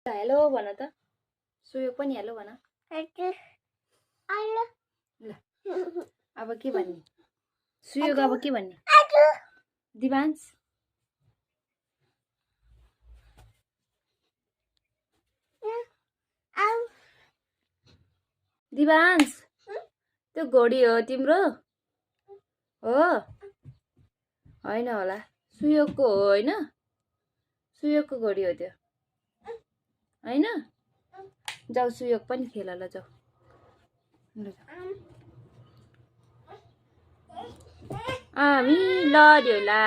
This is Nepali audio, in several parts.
हेलो भन त सुयोग पनि हेलो भन ल अब के भन्ने सुयोग अब के भन्ने दिवांश दिवांश त्यो घोडी हो तिम्रो हो हैन होला सुयोगको हो हैन सुयोगको घोडी हो त्यो हैन जाऊ सुयोग पनि खेल ल जाऊ हामी लड्यो ला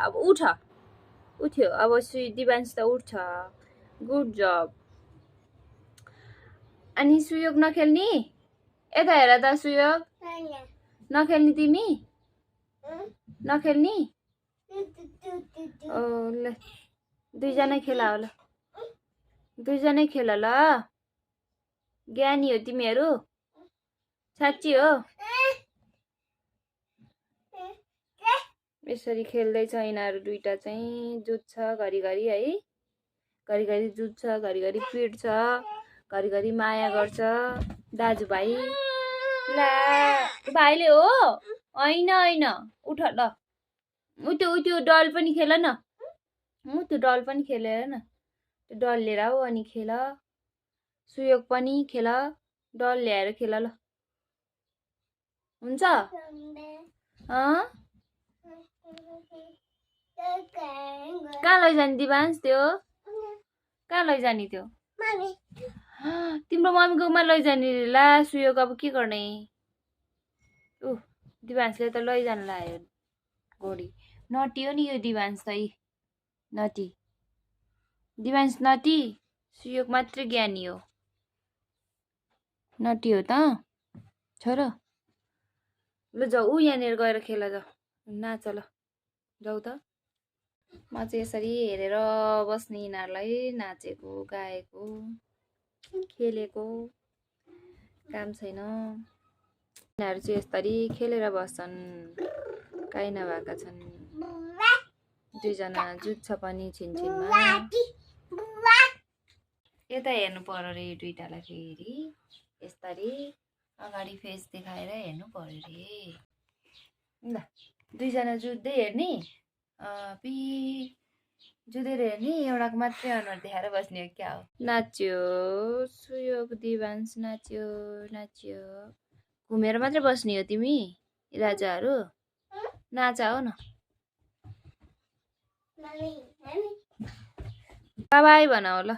अब उठ्यो अब दिवांश त उठ्छ गुड जब अनि सुयोग नखेल्ने यता हेर त सुयोग नखेल्ने तिमी नखेल्ने ओ ल दुईजनै खेला होला दुईजनै खेल ल ज्ञानी हो तिमीहरू साँच्ची हो यसरी खेल्दैछ यिनीहरू दुईटा चाहिँ जुत्छ घरिघरि है घरिघरि जुत्छ घरिघरि पिट्छ घरिघरि माया गर्छ दाजुभाइ ला भाइले हो हैन हैन उठ ल उत्यो डल पनि खेल न त्यो डल पनि खेलेर न त्यो डल लिएर आऊ अनि खेल सुयोग पनि खेल डल ल्याएर खेल ल हुन्छ कहाँ लैजाने दिवांश त्यो कहाँ लैजाने त्यो तिम्रो मम्मीकोमा लैजाने ला सुयोग अब के गर्ने दिवांशले त लैजानु लाग्यो घोडी नटी हो नि यो दिवांश चाहिँ नटी दिवांश नटी सुयोग मात्रै ज्ञानी हो नटी हो त छोरो ल जाऊ यहाँनिर गएर खेल जाऊ नाच ल जाऊ त म चाहिँ यसरी हेरेर बस्ने यिनीहरूलाई नाचेको गाएको खेलेको काम छैन यिनीहरू चाहिँ यसरी खेलेर बस्छन् काहीँ नभएका छन् दुईजना जुत्छ पनि छिनछिनमा यता हेर्नु पर्यो रे दुईटालाई फेरि यसरी अगाडि फेस देखाएर हेर्नु पर्यो रे ल दुईजना जुत्दै हेर्ने जुधेर हेर्ने एउटाको मात्रै अनुहार देखाएर बस्ने हो क्या हो नाच्यो सुयोग दिवांश नाच्यो घुमेर मात्रै बस्ने हो तिमी राजाहरू नाचा हो न बाई भन ल